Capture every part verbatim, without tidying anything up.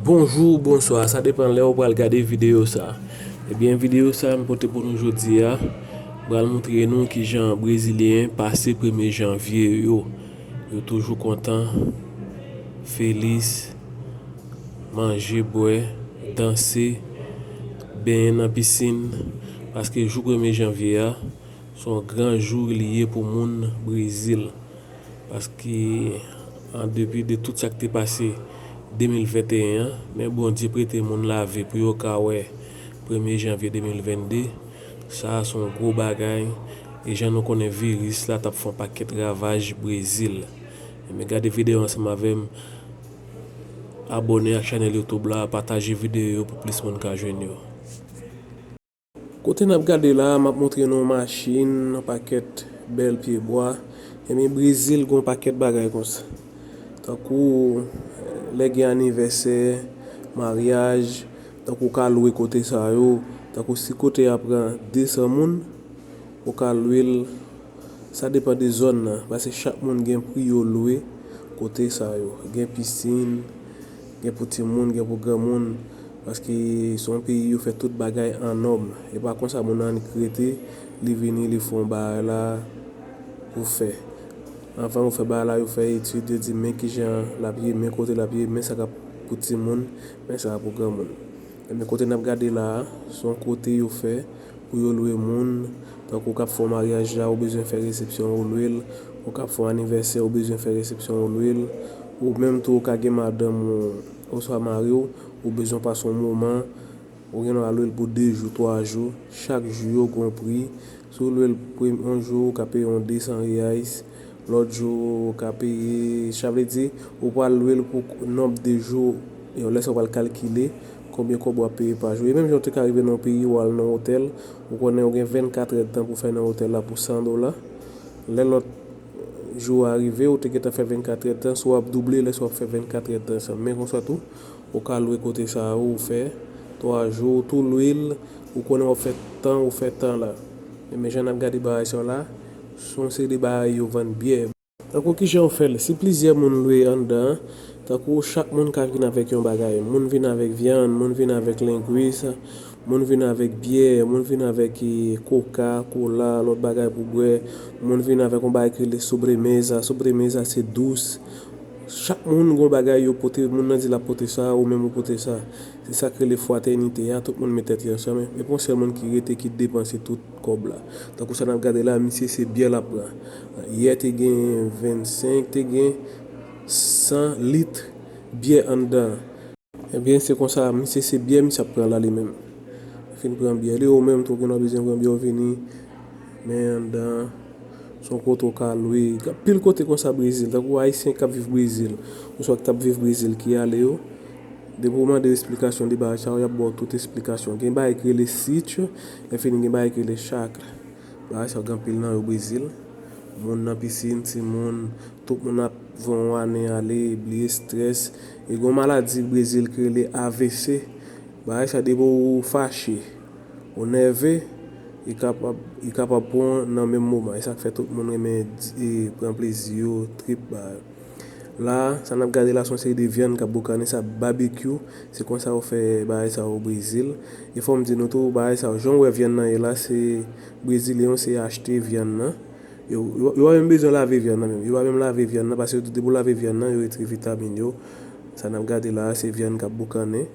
Bonjou, bonswa, sa depann lè w pral gade videyo sa. Ebyen, videyo sa m pote pou nou jodi a, m pral montre nou kijan Brezilyen pase premye janvye yo. Yo toujou kontan, felis, manje, bwè, danse, benyen nan pisin, paske jou premye janvye a, se yon gran jou li ye pou moun Brezil. Paske, an depi de tout sa k te pase de mil venteyen an, men Bondye prete moun lavi pou yo ka wè premye janvye de mil vennde, sa a se yon gwo bagay. E jan nou konnen, viris la t ap fè yon pakèt ravaj Brezil. Ebyen, gade videyo ansanm avè m, abòne ak chanèl YouTube la, pataje videyo yo pou plis moun ka jwenn yo. Kote n ap gade la a, m ap montre nou yon machin, yon pakèt bèl pyebwa. Ebyen, Brezil gen yon pakèt bagay konsa. Tankou, lè gen anivèsè, maryaj, tankou w ka lwe kote sa yo, tankou si kote a pran de san moun, ou ka lwe l, sa depann de zòn nan, paske chak moun gen pri yo lwe kote sa yo. Gen pisin, gen pou timoun, gen pou granmoun, paske se yon peyi yo fè tout bagay an nòm. E pa konsa moun nan annik rete, li vini, li fè yon bagay la pou fè. Anvan yo fè bagay la, yo fè etid, yo di men kijan l ap ye, men kote l ap ye, men sa k ap pou timoun, men sa k ap pou granmoun. Ebyen, kote n ap gade la a, se yon kote yo fè pou yo lwe moun. Tankou w k ap fè yon maryaj la, ou bezwen fè resepsyon, ou lwe l. Ou k ap fè yon anivèsè, ou bezwen fè resepsyon, ou lwe l. Ou menm tou, ou ka gen madanm ou oswa mari w, ou bezwen pase yon moman, ou gen dwa lwe l pou de jou, twa jou. Chak jou yo gen yon pri. Si w lwe l premye, yon jou, ou ka peye yon de san reais. Lòt jou, ou ka peye, sa vle di, ou pral lwe l pou nonb de jou, e lè sa w pral kalkile konbyen kòb w ap peye pa jou. E menm jan w te ka rive nan yon peyi, w al nan yon otèl, ou konnen w gen vennkatrè tan pou fè nan otèl la pou san dola. Lè lòt jou a rive, ou te gentan fè vennkatrè tan, si w ap double lè sa w ap fè vennkatrè tan sa. Men konsa tou, ou ka lwe kote sa a, ou fè twa jou, ou tou lwe l, ou konnen w ap fè tan, ou fè tan la. Men jan n ap gade bagay sa yo la, se yon seri de bagay yo vann byè. Tankou kijan yo fè l, si plizyè moun lwe anndan an, tankou chak moun ka vin avèk yon bagay. Moun vin avèk vyann, moun vin avèk lengwis, moun vin avèk byè, moun vin avèk, e, koka, kola, lòt bagay pou bwè, moun vin avèk yon bagay ki rele sobremesa, sobremesa se dous. Chak moun gen yon bagay yo pote, moun nan di l ap pote sa, ou menm ou pote sa. Se sa k rele fratènite a, tout moun met tèt yo ansanm. E pa yon sèl moun ki rete, ki depanse tout kòb la. Tankou sa n ap gade la, misye se byè l ap pran. Yè te gen vennsenk, te gen san lit byè anndan. Ebyen, se konsa, misye se byè misye ap pran la li menm. Fin pran byè li, ou menm tou, ou gen dwa bezwen pran byè w vini. Men anndan, se yon kote w ka lwe. Gen anpil kote konsa Brezil, tankou Ayisyen k ap viv Brezil, oswa k t ap viv Brezil ki ale yo. Depi w mande yo esplikasyon de bagay sa yo, y ap ba w tout esplikasyon. Gen bagay ki rele sítio, enfini gen bagay ki rele chakra. Bagay sa yo gen anpil nan yo Brezil. Moun nan pisin, timoun, tout moun ap voye yon ane ale, bliye estrès. E gen yon maladi Brezil ki rele A V C. Bagay sa depi w fache, ou nève, li kapab, li kapab pran w nan menm moman. E sa k fè tout moun renmen di, e, pran plezi yo, trip, bagay. La, sa n ap gade la, se yon seri de vyann k ap boukannen, sa babekyou. Se konsa yo fè bagay sa yo Brezil. E fò m di nou tou, bagay sa yo, jan w wè vyann nan ye la, se Brezilyen yo, se achte vyann nan. Yo, yo, yo pa menm bezwen lave vyann nan menm. Yo pa menm lave vyann nan, paske yo di depi w lave vyann nan, yo retire vitamin yo. Sa n ap gade la a, se vyann k ap boukannen.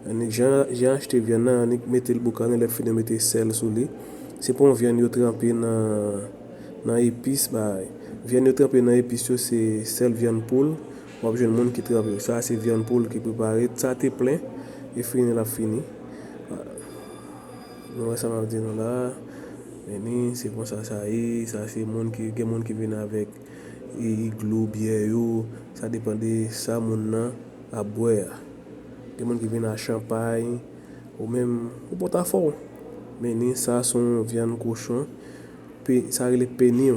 Annik jan, jan achte vyann nan, annik mete l boukannen, lè fini yo mete sèl sou li. Se pa yon vyann yo tranpe nan, nan epis, bay. Vyann yo tranpe nan epis yo, se sèl vyann poul. W ap jwenn moun ki tranpe yo. Sa a se vyann poul ki prepare. Sa te plen. E fini l ap fini. Nou wè sa m ap di nou la. Men ni, se konsa sa ye. Sa se moun ki, gen moun ki vin avèk i-, iglo, byè yo. Sa depann de sa moun nan ap bwè a. Gen moun ki vin ak chanpay. Ou menm, ou pòt afè w. Men ni, sa se yon vyann kochon. Pe-, sa rele peni.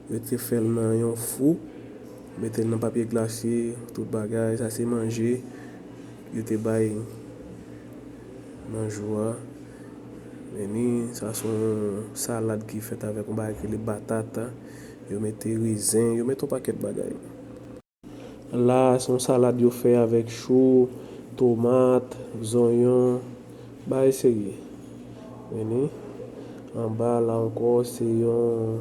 Yo te fè l nan yon fou, mete l nan papye glase, tout bagay. Sa se manje yo te bay nan jou a. Men ni, sa se yon salad ki fèt avèk yon bagay ki rele batata. Yo mete rezen, yo mete yon pakèt bagay. La, se yon salad yo fè avèk chou, tomat, zonyon, bagay serye. Men ni anba la ankò se yon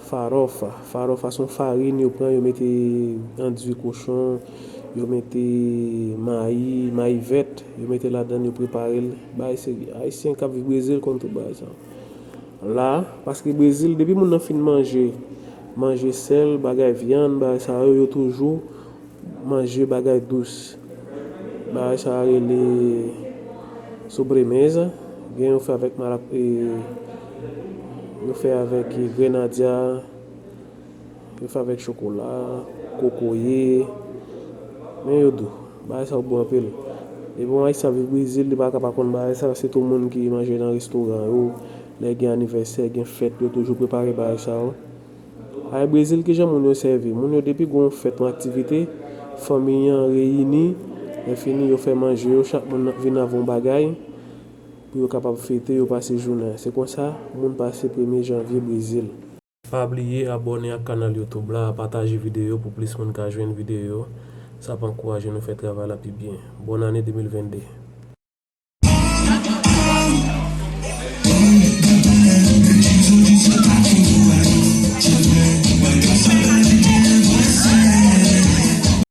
farofa. Farofa se yon farin yo pran, yo mete andui kochon, yo mete mayi, mayi vèt, yo mete ladan l, yo prepare l. Bagay serye. Ayisyen k ap viv Brezil konn tout bagay sa. La, paske Brezil, depi moun nan fin manje, manje sèl, bagay vyann, bagay sa yo, yo toujou manje bagay dous. Bagay sa a rele sobremesa. Gen yo fè avèk malak, e, yo fè avèk grenadya, yo fè avèk chokola, kokoye. Men yo dou. Bagay sa yo bon anpil. Depi yon Ayisyen ap viv Brezil, li pa ka pa konn bagay sa. Se tou moun ki manje nan restoran yo, lè gen anivèsè, gen fèt, yo toujou prepare bagay sa yo. Ay Brezil, kijan moun yo sèvi? Moun yo depi gon fèt, yon aktivite, fanmi an reyini, lè fini yo fè manje yo, chak moun vin avè yon bagay pou yo kapab fete, yo pase jounen an. Se konsa moun pase premye janvye Brezil. Pa bliye abòne ak kanal YouTube la, pataje videyo pou plis moun ka jwenn videyo. Sa ap ankouraje nou fè travay la pi byen. Bòn ane de mil venn de.